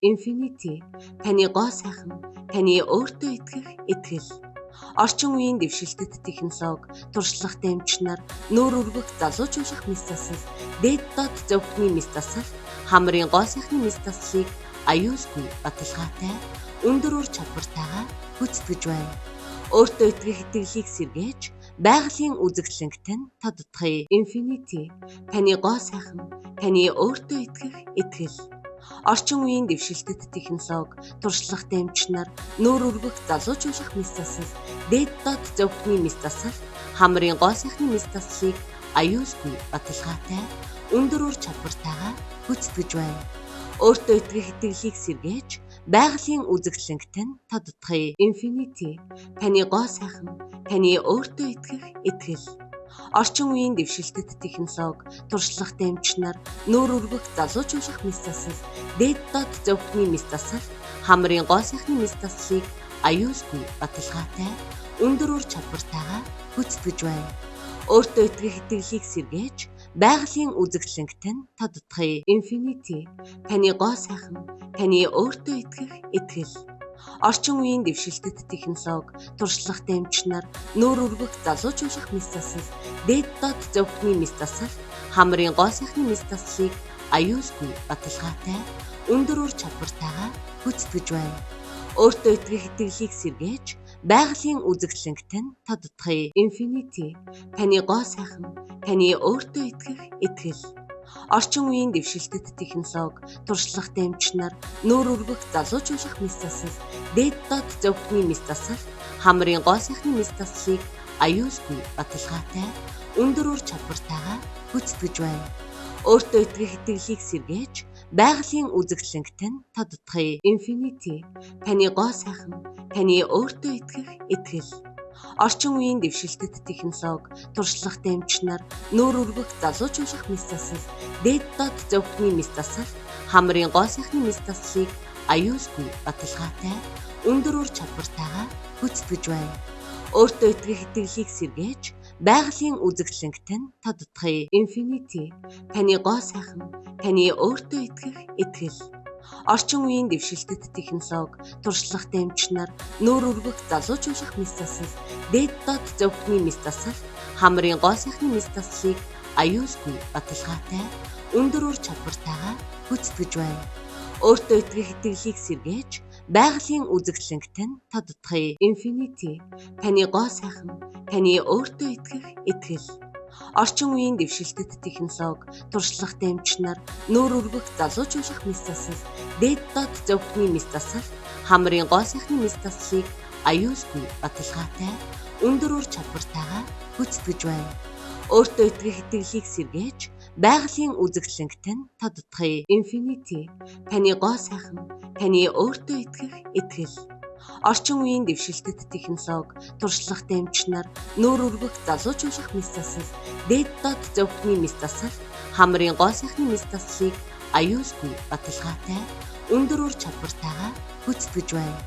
Infinity таны гоо сайхан, таны өөртөө итгэх итгэл. Орчин үеийн дэвшилтэт технологи, туршлагатай эмч нар, нүүр өргөх залуучуулах мэс засал, дээд доод зөвхний мэс засал, хамрын гоо сайхны мэс заслыг аюулгүй баталгаатай, өндөр ур чадвартайгаар гүйцэтгэж байна. Өөртөө итгэх итгэлийг сэргээж, байгалийн үзэсгэлэнт нь тодотгоё. Infinity таны гоо сайхан, таны өөртөө итгэх итгэл. Орчин үеийн дэвшилтэт технологи, туршлагатай эмч нар, нүүр өргөх залуучуулах мэс засал, дээд доод зөвхний мэс засал, хамрын гоо сайхны мэс заслыг аюулгүй баталгаатай, өндөр ур чадвартайгаар гүйцэтгэж байна. Өөртөө итгэх итгэлийг сэргээж, байгалийн үзэсгэлэнт нь тодотгоё. Infinity таны гоо сайхан, таны өөртөө итгэх итгэл. Орчин үеийн дэвшилтэт технологи, туршлагатай эмч нар, нүүр өргөх залуучуулах мэс засал, дээд доод зөвхний мэс засал, хамрын гоо сайхны мэс заслыг аюулгүй баталгаатай, өндөр ур чадвартайгаар гүйцэтгэж байна. Өөртөө итгэх итгэлийг сэргээж, байгалийн үзэсгэлэнт нь тодотгоё. Infinity таны гоо сайхан, таны өөртөө итгэх итгэл. Орчин үеийн дэвшилтэт технологи, туршлагатай эмч нар, нүүр өргөх залуучуулах мэс засал, дээд доод зөвхний мэс засал, хамрын гоо сайхны мэс заслыг аюулгүй баталгаатай, өндөр ур чадвартайгаар гүйцэтгэж байна. Өөртөө итгэх итгэлийг сэргээж, байгалийн үзэсгэлэнт нь тодотгоё. Infinity таны гоо сайхан, таны өөртөө итгэх итгэл. Орчин үеийн дэвшилтэт технологи, туршлагатай эмч нар, нүүр өргөх залуучуулах мэс засал, дээд доод зөвхний мэс засал, хамрын гоо сайхны мэс заслыг аюулгүй баталгаатай, өндөр ур чадвартайгаар гүйцэтгэж байна. Өөртөө итгэх итгэлийг сэргээж, байгалийн үзэсгэлэнт нь тодотгоё. Infinity таны гоо сайхан, таны өөртөө итгэх итгэл. Орчин үеийн дэвшилтэт технологи, туршлагатай эмч нар, нүүр өргөх залуучуулах мэс засал, дээд доод зөвхний мэс засал, хамрын гоо сайхны мэс заслыг аюулгүй баталгаатай, өндөр ур чадвартайгаар гүйцэтгэж байна. Өөртөө итгэх итгэлийг сэргээж, байгалийн үзэсгэлэнт нь тодотгоё. Infinity таны гоо сайхан, таны өөртөө итгэх итгэл. Орчин үеийн дэвшилтэт технологи, туршлагатай эмч нар, нүүр өргөх залуучуулах мэс засал, дээд доод зөвхний мэс засал, хамрын гоо сайхны мэс заслыг аюулгүй баталгаатай, өндөр ур чадвартайгаар гүйцэтгэж байна. Өөртөө итгэх итгэлийг сэргээж, байгалийн үзэсгэлэнт нь тодотгоё. Infinity таны гоо сайхан, таны өөртөө итгэх итгэл. Орчин үеийн дэвшилтэт технологи, туршлагатай эмч нар, нүүр өргөх залуучуулах мэс засал, дээд доод зөвхний мэс засал, хамрын гоо сайхны мэс заслыг аюулгүй баталгаатай, өндөр ур чадвартайгаар гүйцэтгэж байна. Өөртөө итгэх итгэлийг сэргээж, байгалийн үзэсгэлэнт нь тодотгоё. Infinity таны гоо сайхан, таны өөртөө итгэх итгэл. Орчин үеийн дэвшилтэт технологи, туршлагатай эмч нар, нүүр өргөх залуучуулах мэс засал, дээд доод зөвхний мэс засал, хамрын гоо сайхны мэс заслыг аюулгүй баталгаатай, өндөр ур чадвартайгаар гүйцэтгэж байна.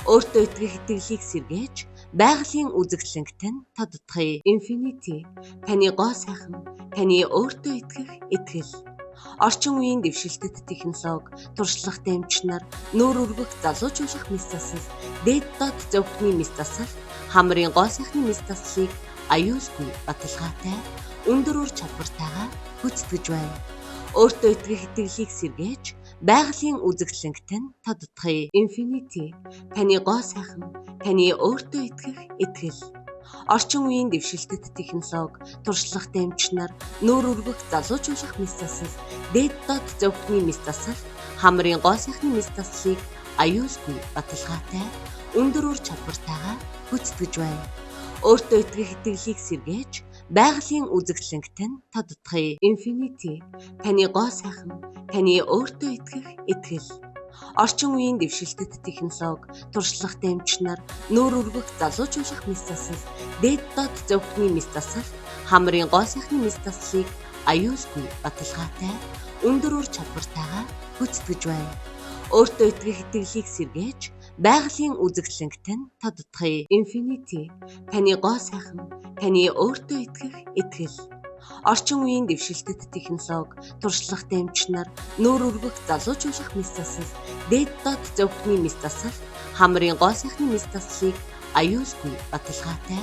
Өөртөө итгэх итгэлийг сэргээж, байгалийн үзэсгэлэнт нь тодотгоё. Infinity таны гоо сайхан, таны өөртөө итгэх итгэл. Орчин үеийн дэвшилтэт технологи, туршлагатай эмч нар, нүүр өргөх залуучуулах мэс засал, дээд доод зөвхний мэс засал, хамрын гоо сайхны мэс заслыг аюулгүй баталгаатай, өндөр ур чадвартайгаар гүйцэтгэж байна. Өөртөө итгэх итгэлийг сэргээж, байгалийн үзэсгэлэнт нь тодотгоё. Infinity таны гоо сайхан, таны өөртөө итгэх итгэл. Орчин үеийн дэвшилтэт технологи, туршлагатай эмч нар, нүүр өргөх залуучуулах мэс засал, дээд доод зөвхний мэс засал, хамрын гоо сайхны мэс заслыг аюулгүй баталгаатай, өндөр ур чадвартайгаар гүйцэтгэж байна. Өөртөө итгэх итгэлийг сэргээж, байгалийн үзэсгэлэнт нь тодотгоё. Infinity таны гоо сайхан, таны өөртөө итгэх итгэл. Орчин үеийн дэвшилтэт технологи, туршлагатай эмч нар, нүүр өргөх залуучуулах мэс засал, дээд доод зөвхний мэс засал, хамрын гоо сайхны мэс заслыг аюулгүй баталгаатай, өндөр ур чадвартайгаар гүйцэтгэж байна. Өөртөө итгэх итгэлийг сэргээж, байгалийн үзэсгэлэнт нь тодотгоё. Infinity таны гоо сайхан, таны өөртөө итгэх итгэл. Орчин үеийн дэвшилтэт технологи, туршлагатай эмч нар, нүүр өргөх залуучуулах мэс засал, дээд доод зөвхний мэс засал, хамрын гоо сайхны мэс заслыг аюулгүй баталгаатай,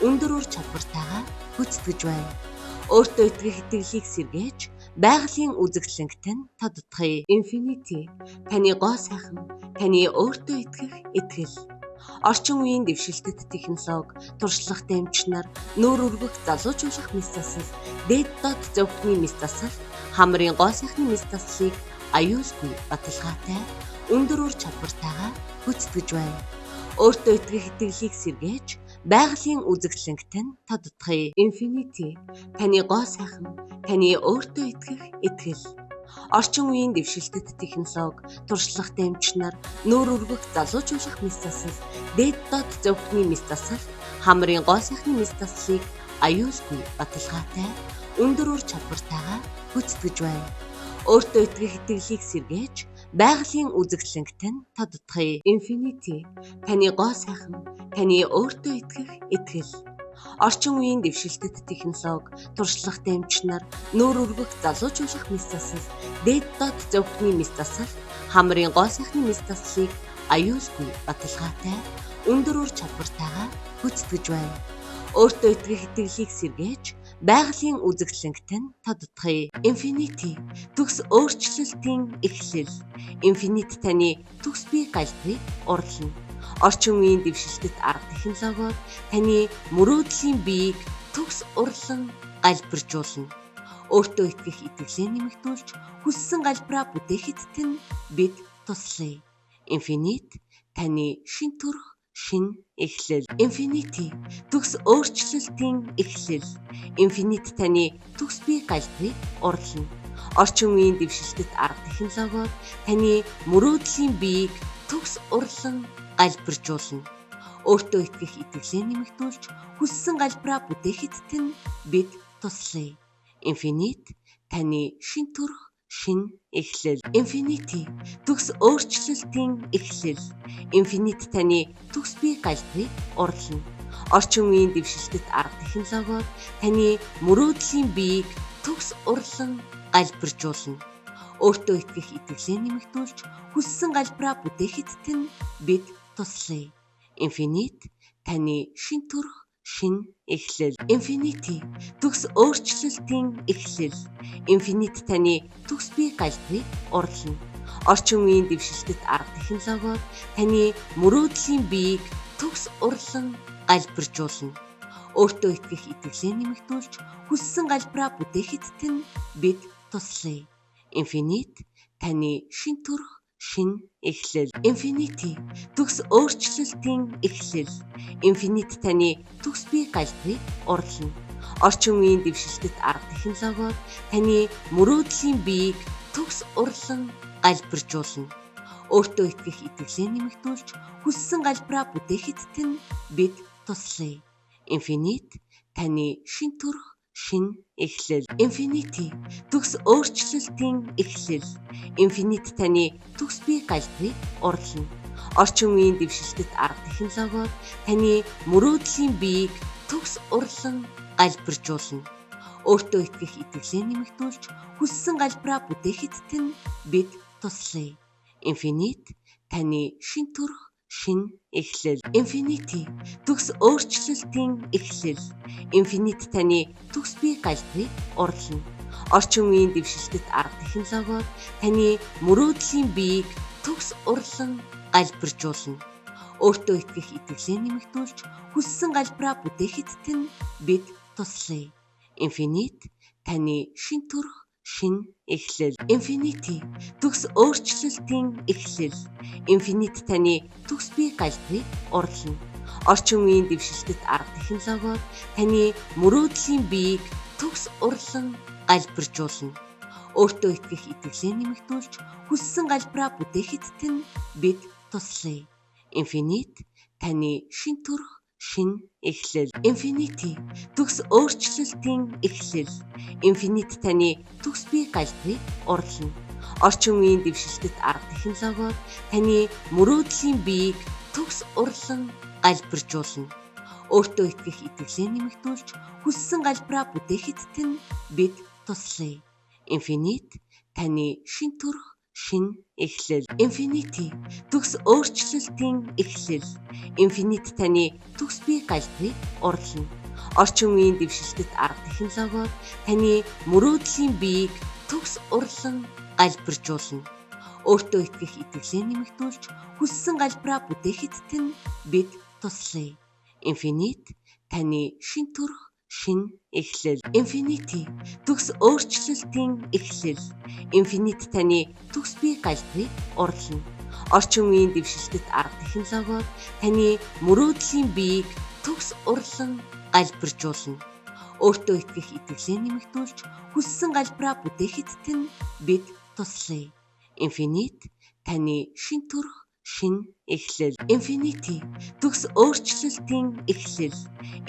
өндөр ур чадвартайгаар гүйцэтгэж байна. Өөртөө итгэх итгэлийг сэргээж, байгалийн үзэсгэлэнт нь тодотгоё. Infinity таны гоо сайхан, таны өөртөө итгэх итгэл. Орчин үеийн дэвшилтэт технологи, туршлагатай эмч нар, нүүр өргөх залуучуулах мэс засал, дээд доод зөвхний мэс засал, хамрын гоо сайхны мэс заслыг аюулгүй баталгаатай, өндөр ур чадвартайгаар гүйцэтгэж байна. Өөртөө итгэх итгэлийг сэргээж, байгалийн үзэсгэлэнт нь тодотгоё. Infinity таны гоо сайхан, таны өөртөө итгэх итгэл. Орчин үеийн дэвшилтэт технологи, туршлагатай эмч нар, нүүр өргөх залуучуулах мэс засал, дээд доод зөвхний мэс засал, хамрын гоо сайхны мэс заслыг аюулгүй баталгаатай, өндөр ур чадвартайгаар гүйцэтгэж байна. Өөртөө итгэх итгэлийг сэргээж, байгалийн үзэсгэлэнт нь тодотгоё. Infinity таны гоо сайхан, таны өөртөө итгэх итгэл. Орчин үеийн дэвшилтэт технологи, туршлагатай эмч нар, нүүр өргөх залуучуулах мэс засал, дээд доод зөвхний мэс засал, хамрын гоо сайхны мэс заслыг аюулгүй баталгаатай, өндөр ур чадвартайгаар гүйцэтгэж байна. Өөртөө итгэх итгэлийг сэргээж, байгалийн үзэсгэлэнт нь тодотгоё. Infinity төгс өөрчлөлтийн эхлэл. Infinity таны төгс бие галбирыг урлана. Орчин үеийн дэвшилтэт арга технологиор таны мөрөөдлийн биеийг төгс урлан галбиржуулна. Өөртөө итгэх итгэлээ нэмэгдүүлж, хүссэн галбираа бүтээхэд тань бид туслая. Infinite таны шинэ төрх, шинэ эхлэл. Infinity төгс өөрчлөлтийн эхлэл. Infinite таны төгс бие галбирыг урлана. Орчин үеийн дэвшилтэт арга технологиор таны мөрөөдлийн биеийг төгс урлан галбиржуулна. Өөртөө итгэх итгэлээ нэмэгдүүлж, хүссэн галбираа бүтээхэд тань бид туслая. Infinite таны шинэ төрх, шинэ эхлэл. Infinity төгс өөрчлөлтийн эхлэл. Infinite таны төгс бие галбирыг урлана. Орчин үеийн дэвшилтэт арга технологиор таны мөрөөдлийн биеийг төгс урлан галбиржуулна. Өөртөө итгэх итгэлээ нэмэгдүүлж, хүссэн галбираа бүтээхэд тань бид туслая. Infinite таны шинэ төрх, шинэ эхлэл. Infinity төгс өөрчлөлтийн эхлэл. Infinite таны төгс бие галбирыг урлана. Орчин үеийн дэвшилтэт арга технологиор таны мөрөөдлийн биеийг төгс урлан галбиржуулна. Өөртөө итгэх итгэлээ нэмэгдүүлж, хүссэн галбираа бүтээхэд тань бид туслая. Infinite таны шинэ төрх, шинэ эхлэл. Infinity төгс өөрчлөлтийн эхлэл. Infinite таны төгс бие галбирыг урлана. Орчин үеийн дэвшилтэт арга технологиор таны мөрөөдлийн биеийг төгс урлан галбиржуулна. Өөртөө итгэх итгэлээ нэмэгдүүлж, хүссэн галбираа бүтээхэд тань бид туслая. Infinite таны шинэ төрх, шинэ эхлэл. Infinity төгс өөрчлөлтийн эхлэл. Infinite таны төгс бие галбирыг урлана. Орчин үеийн дэвшилтэт арга технологиор таны мөрөөдлийн биеийг төгс урлан галбиржуулна. Өөртөө итгэх итгэлээ нэмэгдүүлж, хүссэн галбираа бүтээхэд тань бид туслая. Infinite таны шинэ төрх, шинэ эхлэл. Infinity төгс өөрчлөлтийн эхлэл. Infinite таны төгс бие галбирыг урлана. Орчин үеийн дэвшилтэт арга технологиор таны мөрөөдлийн биеийг төгс урлан галбиржуулна. Өөртөө итгэх итгэлээ нэмэгдүүлж, хүссэн галбираа бүтээхэд тань бид туслая. Infinite таны шинэ төрх, шинэ эхлэл. Infinity төгс өөрчлөлтийн эхлэл. Infinite таны төгс бие галбирыг урлана. Орчин үеийн дэвшилтэт арга технологиор таны мөрөөдлийн биеийг төгс урлан галбиржуулна. Өөртөө итгэх итгэлээ нэмэгдүүлж, хүссэн галбираа бүтээхэд тань бид туслая. Infinite таны шинэ төрх, шинэ эхлэл. Infinity төгс өөрчлөлтийн эхлэл. Infinite таны төгс бие галбирыг урлана. Орчин үеийн дэвшилтэт арга технологиор таны мөрөөдлийн биеийг төгс урлан галбиржуулна. Өөртөө итгэх итгэлээ нэмэгдүүлж, хүссэн галбираа бүтээхэд тань бид туслая. Infinite таны шинэ төрх, шинэ эхлэл. Infinity төгс өөрчлөлтийн эхлэл. Infinite таны төгс бие галбирыг урлана. Орчин үеийн дэвшилтэт арга технологиор таны мөрөөдлийн биеийг төгс урлан галбиржуулна. Өөртөө итгэх итгэлээ нэмэгдүүлж, хүссэн галбираа бүтээхэд тань бид туслая. Infinite таны шинэ төрх, шинэ эхлэл. Infinity төгс өөрчлөлтийн эхлэл. Infinite таны төгс бие галбирыг урлана. Орчин үеийн дэвшилтэт арга технологиор таны мөрөөдлийн биеийг төгс урлан галбиржуулна. Өөртөө итгэх итгэлээ нэмэгдүүлж, хүссэн галбираа бүтээхэд тань бид туслая. Infinite таны шинэ төрх, шинэ эхлэл. Infinity төгс өөрчлөлтийн эхлэл.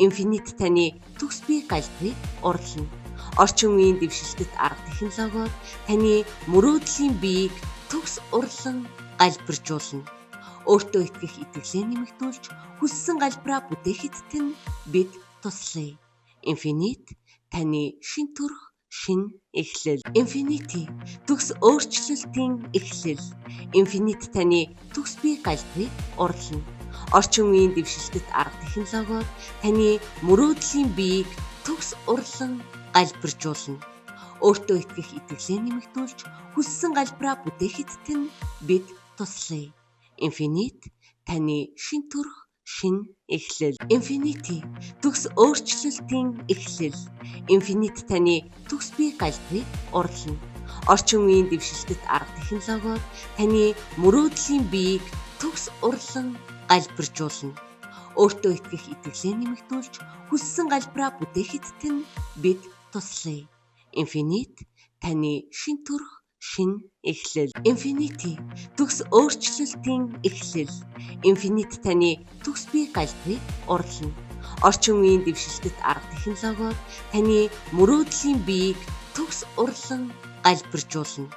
Infinite таны төгс бие галбирыг урлана. Орчин үеийн дэвшилтэт арга технологиор таны мөрөөдлийн биеийг төгс урлан галбиржуулна. Өөртөө итгэх итгэлээ нэмэгдүүлж, хүссэн галбираа бүтээхэд тань бид туслая. Infinite таны шинэ төрх, шинэ эхлэл. Infinity төгс өөрчлөлтийн эхлэл. Infinite таны төгс бие галбирыг урлана. Орчин үеийн дэвшилтэт арга технологиор таны мөрөөдлийн биеийг төгс урлан галбиржуулна. Өөртөө итгэх итгэлээ нэмэгдүүлж, хүссэн галбираа бүтээхэд тань бид туслая. Infinite таны шинэ төрх, шинэ эхлэл. Infinity төгс өөрчлөлтийн эхлэл. Infinite таны төгс бие галбирыг урлана. Орчин үеийн дэвшилтэт арга технологиор таны мөрөөдлийн биеийг төгс урлан галбиржуулна. Өөртөө итгэх итгэлээ нэмэгдүүлж, хүссэн галбираа бүтээхэд тань бид туслая. Infinite таны шинэ төрх, шинэ эхлэл. Infinity төгс өөрчлөлтийн эхлэл. Infinite таны төгс бие галбирыг урлана. Орчин үеийн дэвшилтэт арга технологиор таны мөрөөдлийн биеийг төгс урлан галбиржуулна.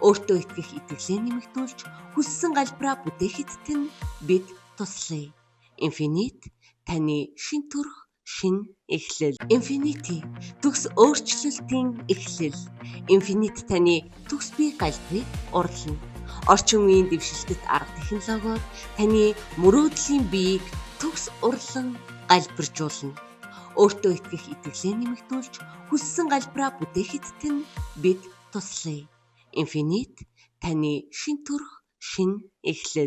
Өөртөө итгэх итгэлээ нэмэгдүүлж, хүссэн галбираа бүтээхэд тань бид туслая. Infinite таны шинэ төрх, шинэ эхлэл. Infinity төгс өөрчлөлтийн эхлэл. Infinite таны төгс бие галбирыг урлана. Орчин үеийн дэвшилтэт арга технологиор таны мөрөөдлийн биеийг төгс урлан галбиржуулна. Өөртөө итгэх итгэлээ нэмэгдүүлж, хүссэн галбираа бүтээхэд тань бид туслая. Infinite таны шинэ төрх, шинэ эхлэл.